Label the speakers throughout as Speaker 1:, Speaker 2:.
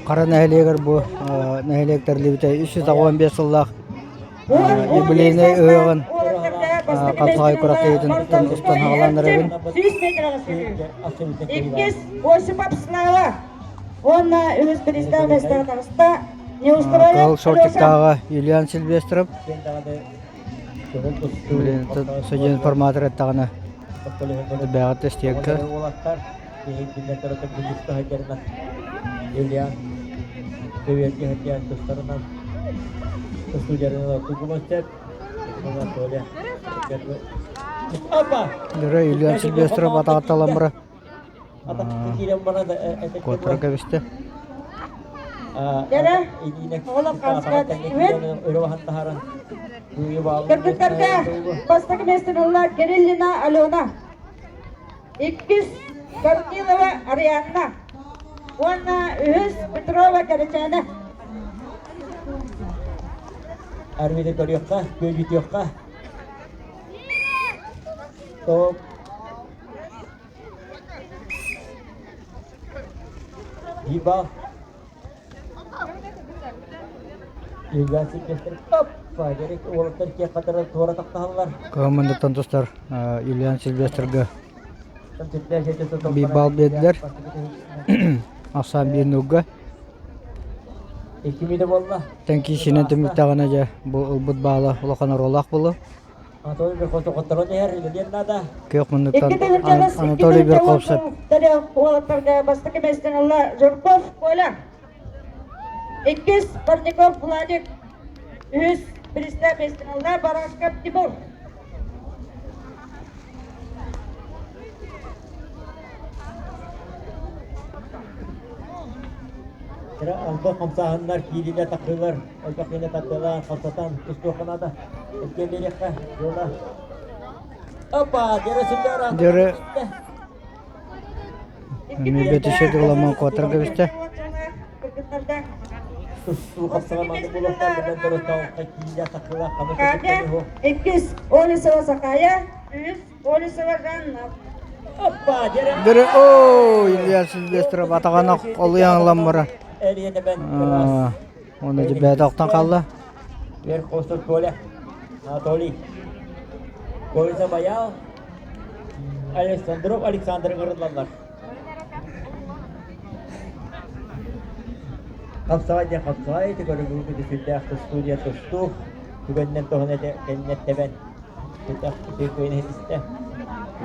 Speaker 1: Хара нэһилиэгэр бу нэһилиэк тэриллибитэ 385 сыллаах юбилейнай ыһыаҕын хапсаҕай күрэхтэһиитин устан хаалан эрэбин.
Speaker 2: Иккис Осипов Слава уонна үһүс бириистээх миэстэҕэ таҕыста
Speaker 1: Кыһыл шортиктааҕы Юлиан Сильвестров судья информатор эттэҕинэ Элбээҕи тэстиэккэ
Speaker 3: уолаттар киһи туста сылдьарынан Юлиан көбүөргэ сылдьан тустарынан тустуу тугуман сөп Анатолий Опа!
Speaker 1: Дөрө Юлиан Сильвестров атаҕатталаммыра куотара кэбистэ.
Speaker 2: Кыргыттарга бастакы миэстэни ылла Кириллина Алена, иккис Корнилова Арианна уонна үһүс Петрова Кэрэчээнэ.
Speaker 3: Армияда көрүөххэ, күөдьүтүөххэ. Топ. Биба.
Speaker 1: Кыһаммындыттан тустар Юлиан Сильвестрга биир баал биэрдилэр. Ахсаан биир нугга. Тэҥкиисинэн түмүктэҕинэ дьэ бу ылбыт баала улахан оруоллаах буолуо.
Speaker 3: Анатолий Верховцев хотторон иһэр, үлэлиэн наада.
Speaker 1: Күөх муннуктан Анатолий Верховцев.
Speaker 2: Уолаттарга бастакы миэстэни ылла Жирков Коля. Иккис Парников Владик. Үһүс биристэ миэстэни ылла Барашков Тимур.
Speaker 3: Кыра алба хамсааһыннар кииринэ тахсыылар элбэх киһини тардыалаан хамсатан тустуохха наада. Эргиэн биэриэххэ, Дьуона. Опа, дьөрө сүллэр
Speaker 1: Дьөрө Мебетише дыгыламан куотар кэбистэ.
Speaker 3: Тустуу хапсаҕа маннык буолуохтаах, биллэн турар, киинэ тахсыылаах ханнык
Speaker 2: Катя, иккис Олесова Сакая, үһүс Олесова Жанна.
Speaker 1: Дөрө оо Илья Сильвестров атаҕана олуйан ылан бара. Уонна дьэ охтон хаалла.
Speaker 3: Верховцев Коля, Анатолий, Коля Баял, Александров Александр ыҥырыллаллар. Хапсаҕай диэн хапсаҕай, ити көрүҥү сүрдээх тустуу диэн тустуу, түгэнинэн туһана кэннинэн тэбэн
Speaker 2: 2005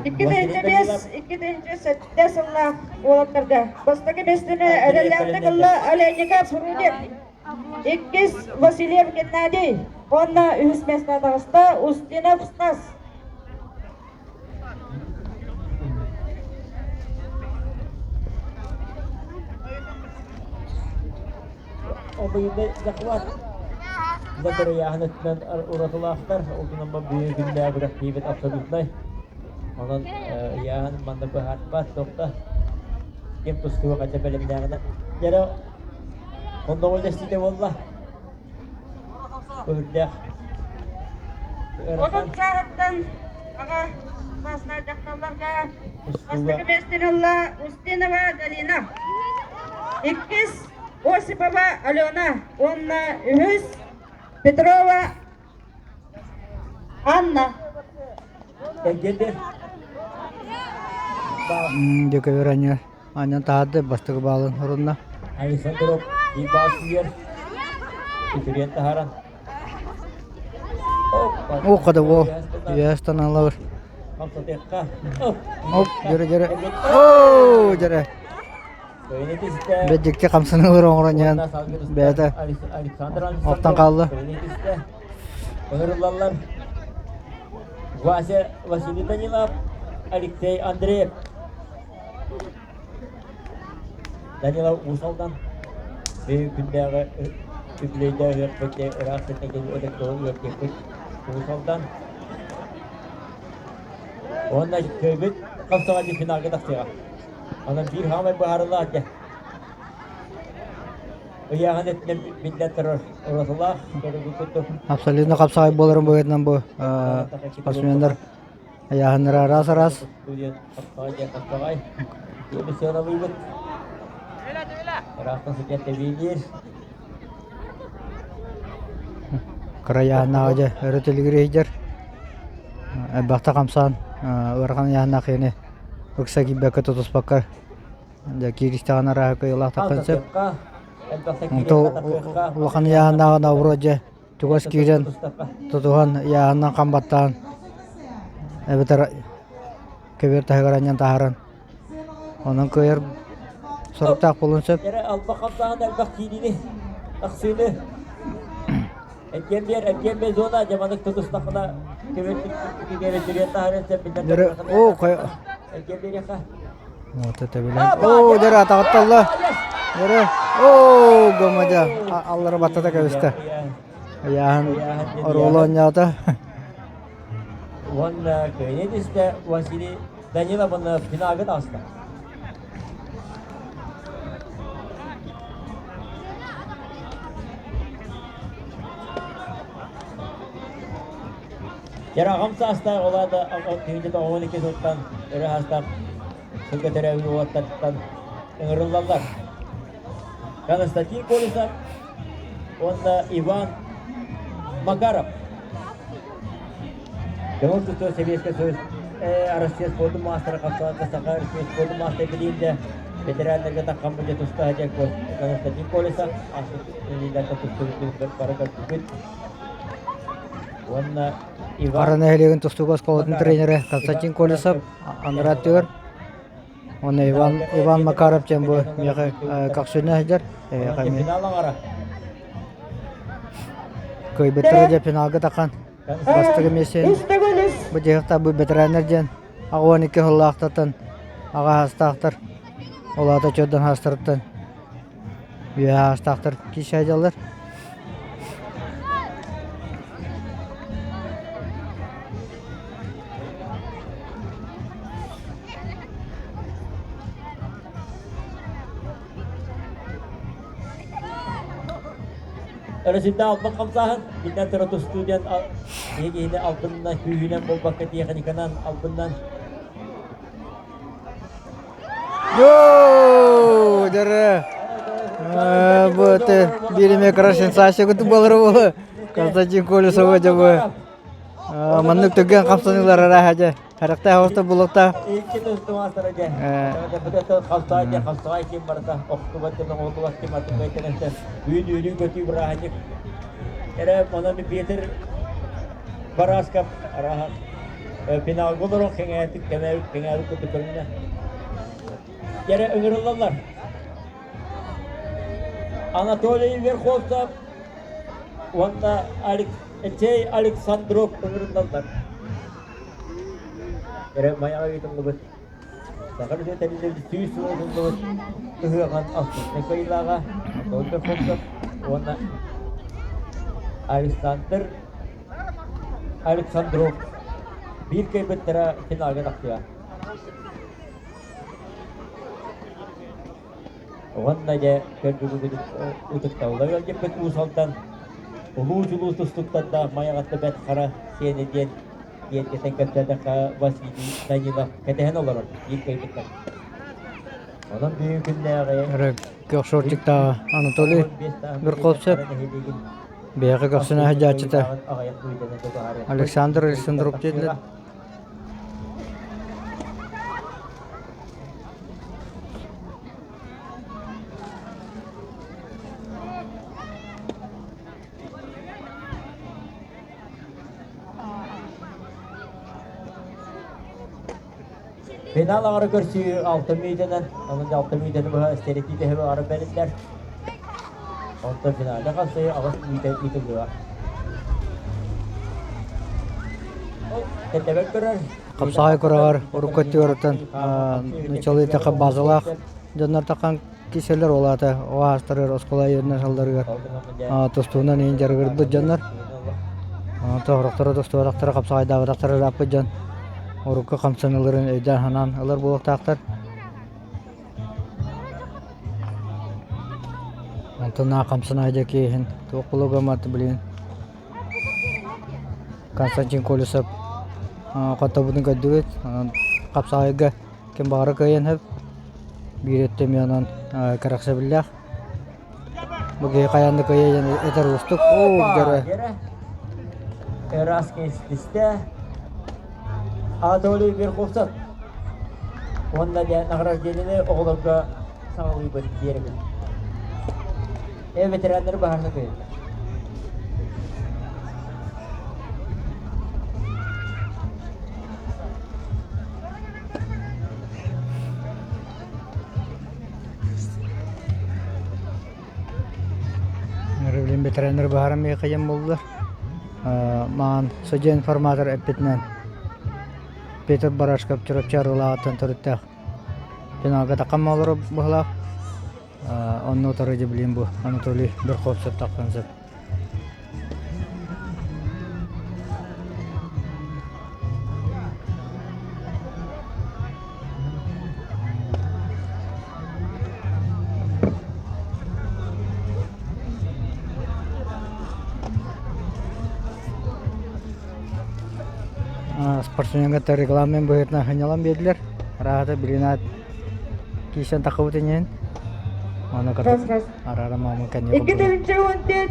Speaker 2: 2007 сыллаах уолаттарга бастакы миэстэни эрэллээхтик ылла Олейников Рудик, иккис Васильев Геннадий уонна үһүс миэстэ таҕыста Устинов Стас.
Speaker 3: Обыйды захват Батарыйааһын өттүнэн уратылаахтар. Ол гынан бүгүн күннээ күрэхтиибит абсолютнай. Онон ыйааһын манна быһаарбат тохта. Ким тустууга ханча бэлэмнээҕинэ. Дьэрэ хонноҕу үлэстиитэ буолла. Көһүрдээх.
Speaker 2: Отут сааһыттан аҕа саастаах дьахталларга бастакы миэстэни ылла Устинова Галина. Иккис Осипова Алена уонна үһүс Петрова Анна.
Speaker 1: Дьөкөбөр анньа анньан таһаарды бастакы баалын орунна.
Speaker 3: Александров Ибасиер үтүрүйэн таһааран
Speaker 1: О, да во, ястан алар. Оп, дьөрө дьөрө. Оо, дьөрө. Бэдьикти хамсаныылар оҥорон иһэн бэйэтэ охтон хаалла.
Speaker 3: Ыҥырыллаллар Вася Василий Данилов, Алексей Андреев. Данилов Уус Алдан күндээҕи үбүлүөйдээх ыһыахпыт ыраах сиртэн кэлбит ытык ыалдьыппыт Уус Алдан. Уонна кыайбыт хапсаҕай финалга тахсыаҕа. Онон биир хаамай быһаарылаах дьэ. Ыйааһын өттүнэн биллэн турар уратылаах көрүгү курдук.
Speaker 1: Абсолютно хапсаҕай буоларын быһыытынан бу спортсменнар ыйааһыннара араас-араас.
Speaker 3: Киэби сыаналыыбыт. Ыраахтан сытыар тэбиилиир.
Speaker 1: Кырайааннааҕы дьэ өрө тилигириэйдэр элбэхтэ хамсаан ыарахан ыйааһыннаах киһини ыкса киирбэккэ тутуспакка дьэ кииристэҕинэ арааһы кыайыылаах тахсан сөп. Онто улахан ыйааһыннааҕы наоборот дьэ чугас киирэн тутуһан ыйааһынынан хам баттаан эбэтэр көбүөр таһыгар анньан таһааран онон кыайар соруктаах буолуон сөп.
Speaker 3: Эрэ алба хамсааһын элбэх киириини тахсыыны Эргиэн эргиэн бе зона дьаманык тутустахына көбүөр кигэрэ таһааран сөп
Speaker 1: Дөрө оо
Speaker 3: Эргиэн биэриэххэ.
Speaker 1: Вот это билэн. Оо, дөрө атаҕатталла. Дөрө. Оо, гомодя. Аллара баттата кэбистэ. Ыйааһын оруолу оонньоото.
Speaker 3: Уонна кыайыы түстэ Василий Данилов уонна финалга таҕыста. Дьэр аҕам саастаах олаата тыһыынчата 12 сылтан өрө саастаах сылга төрөөбүт уолаттартан ыҥырыллаллар. Константин Колесов уонна Иван Макаров. Көҥүл тустуу Сэбиэскэй Союз Россия спордун маастара хапсаҕайга Саха Россия спордун маастара билиилдэ ветераннарга таххан бу туста Константин Колесов ааспыт нэдиэлэлэртэн тустубут бары көрдүбүт. Уонна Иван
Speaker 1: Хара нэһилиэгин тустууга оскуолатын тренерэ Константин Колесов анараа өттүгэр Уонна Иван Иван Макаров диэн бу миэхэ көхсүнэ сылдьар. Эһиэхэ эмиэ
Speaker 3: финал аҥара.
Speaker 1: кыайбыттара дьэ финалга тахан бастакы миэстэни бу дьиэхтэ бу бэтэрээннэр диэн 82 сыллаахтартан аҕа саастаахтар ол аата чордон саастарыттан үөһэ саастаахтар киирсэ сылдьаллар.
Speaker 3: Өрөсүлдэ албын хамсааһын, биллэн турар тустуу диэн киһи киһини албынынан, күүһүнэн буолбакка тиэхиниканан албыннан.
Speaker 1: Йоо, дөрө. Бу это биир эмэ сенсация курдук буолара буолуо. Константин Колесова дьэ бу маннык түргэн хамсаныылар арааһа дьэ харахтаах оҕото булуохтаах.
Speaker 3: Икки тустумаастара дьэ. Халтаай дьэ халтаай ким барыта охтубат ким оҥотубат ким атын бэйтэнэстэ үүн үүнүү көтүү бырааһынньык. Эрэ онон Петр Барасков арааһа финалга олорон кэҥээтик кэмээбит кэҥээбит курдук көрүннэ. Дьэрэ ыҥырыллаллар. Анатолий Верховцев уонна Алексей Александров ыҥырыллаллар. Эрэ майаҕа ыытыллыбыт Саха Сирэ тэриллибит 100 сыл ыытыллыбыт ыһыаҕын алтынньы кыайыылааҕа Анатолий Верховцев уонна Александр Александров биир кыайбыттара финалга тахсыа. Уонна дьэ көрбүккүт ытыктабыла ыалдьыппыт Уус Алдан улуу чулуу тустуктардаах Майаҕатта Бэрт Хара сиэнэ диэн киэргэтэн кэпсээтэххэ Василий Данилов кэтэһэн олорор биир кыайбыттар. Онон бүгүн күннээҕи
Speaker 1: Эрэ көхсүрдүктааҕы Анатолий Верховцев биһиэхэ көхсүнэ сылдьааччыта Александр Александров диэтилэр.
Speaker 3: Финал аҥара көрсүү алта мүнүүтэнэн, онон алта мүнүүтэни быһа стереотип эһэбэ аҕара бэриллэр. Онтон финалга хасыы 8 мүнүүтэ ыытыллыа. Кэтэбэл көрөр.
Speaker 1: Хапсаҕай кураҕар урукку өттүгэр нууччалыы эттэххэ базалаах дьоннор тахан киселлэр ол аата о аастарыгар оскуола үөрэнэр сылларыгар тустуунан иһин дьарыгырбыт дьоннор тоһорохторо тустубатахтара хапсаҕайдаабатахтара ырааппыт дьон урукку хамсаныыларын өйдөөн-санаан ылар буолуохтаахтар. Онтон хамсанаа диэки иһин туох буолуо билигин Константин Колесов хоттобутун көрдүбүт. Онон хапсаҕайга ким баҕара кыайан сөп. Биир өттө эмиэ онон кэрэхсэбиллээх. Бу киһи хайаан да кыайа диэн этэр уустук. Оо, дьоро.
Speaker 3: Ыраас кистэ. Анатолий Верховцев. Уонна дьэ награждениены оҕолорго саҕалыыбыт диэрэбин. Э ветераннары баһарна кыайдылар.
Speaker 1: Ревлин ветераннар баһаран миэхэ буолла. Маан судья информатор эппитинэн Петр Барашков Чурапчы Арыылааҕыттан төрүттээх финалга таххан олорор быһалаах. Онно утары дьэ бу Анатолий Верховцев таххан сөп. Спортсменга регламент быһыытынан сынньалаҥ биэрдилэр. Арааһата билин киирсэн таххыбыт иннин. Аны
Speaker 2: Арара
Speaker 1: маамын кэнниэ
Speaker 2: 2 тыһыынча 14.